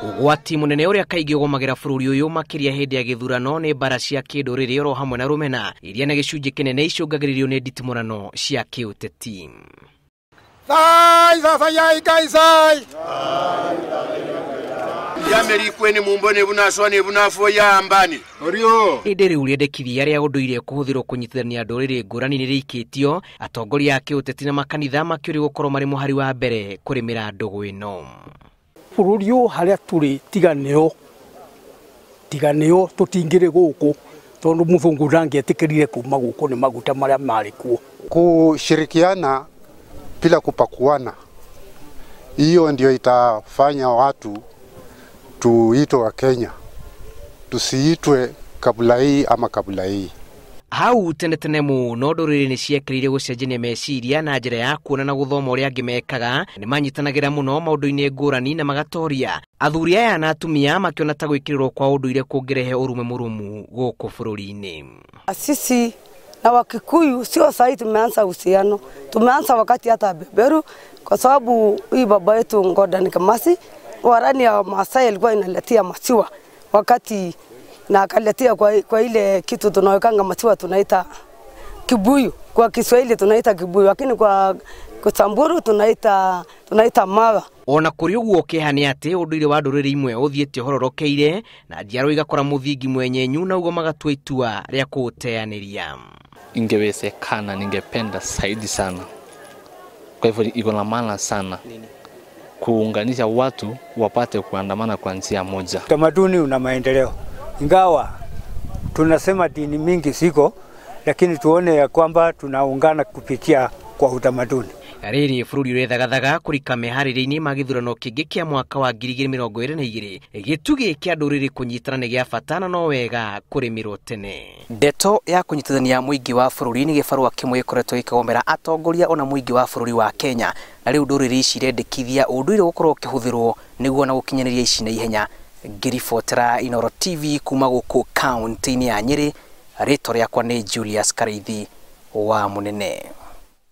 Ũgwati mũnene ũrĩa kaingĩ ũgũmagĩra bũrũri ũyũ makĩria hĩndĩ ya gĩthurano nĩ mbara cia kĩndũrĩrĩ oro hamwe na rũmena iria na gĩcunjĩ kĩnene icũngagĩrĩrio nĩ nditimũrano cia kĩũteti. Ĩndĩ rĩu rĩendekithia rĩa ũndũire kũhũthĩrwo kũnyitithania ndũrĩrĩ ngũrani nĩ rĩikĩtio, atongoria a kĩũteti na makanitha makĩũrio gũkorwo marĩ mũhari wa mbere kũrĩmĩra ndũgũ ĩno. Bũrũri ũyũ harĩa tũrĩ tiga nĩo tũtingĩrĩ gũkũ tondũ mũthũngũ ndangĩetĩkĩrire kuma gũkũ nĩ maguta marĩa marĩ kuo. Kushirikiana bila kupakuana, hiyo ndio itafanya watu tuitwe wa Kenya, tusiitwe kabila hii ama kabila hii. Hau tene tene mũno ndũrĩrĩ nĩ ciekĩrĩire gũcenjania meciria na njĩra ya kuona na gũthoma ũrĩa angĩ mekaga. Nĩ manyitanagĩra mũno maũndũ-inĩ ngũrani na magatoria athuri aya na atumia makĩona ta gwĩkĩrĩrwo kwa ũndũire kũngĩrehe ũrume mũrũmu gũkũ bũrũri-inĩ. Sisi na Wakikuyu sio sasa tumeanza uhusiano, tumeanza wakati hata beberu, kwa sababu hii baba yetu Gordon Kamasi warani ya Maasai ilikuwa inaletea maziwa wakati na akaletea kwa ile kitu tunawekanga maziwa tunaita kibuyu, kwa Kiswahili tunaita kibuyu, lakini kwa Samburu tunaita mawa. Ona kũrĩ ũguo kĩeha nĩ atĩ ũndũire wa ndũrĩrĩ imwe ũthiĩte ũhororokeire na njiarwa igakora mũthingi mwenyenyu na ũguo magatua itua rĩa kũũteanĩria. Ingewezekana, ningependa zaidi sana. Kwa hivyo iko na maana sana kuunganisha watu wapate kuandamana kwa njia moja. Utamaduni una maendeleo, ingawa tunasema dini mingi ziko, lakini tuone ya kwamba tunaungana kupitia kwa utamaduni. Rĩrĩ bũrũri ũrethagathaga kũrika meharĩria-inĩ ma gĩthurano kĩngĩ kĩa mwaka wa 2022, gĩtugĩ kĩa ndũrĩrĩ kũnyitana nĩ gĩa bata na no wega kũrĩmĩrwo tene. Ndeto ya kũnyitithania mũingĩ wa bũrũri nĩ gĩbarũa kĩmwe gĩkoretwo gĩkĩgomera atongoria ona mũingĩ wa bũrũri wa Kenya, na rĩu ndũrĩrĩ ici irendekithia ũndũire gũkorwo ũkĩhũthĩrwo nĩguo na gũkinyanĩria ici na ihenya. Ngĩribotera Inooro TV kuma gũkũ kaunti-inĩ ya Nyĩrĩ, rĩtwa rĩakwa nĩ Julius Karaithi wa Mũnene.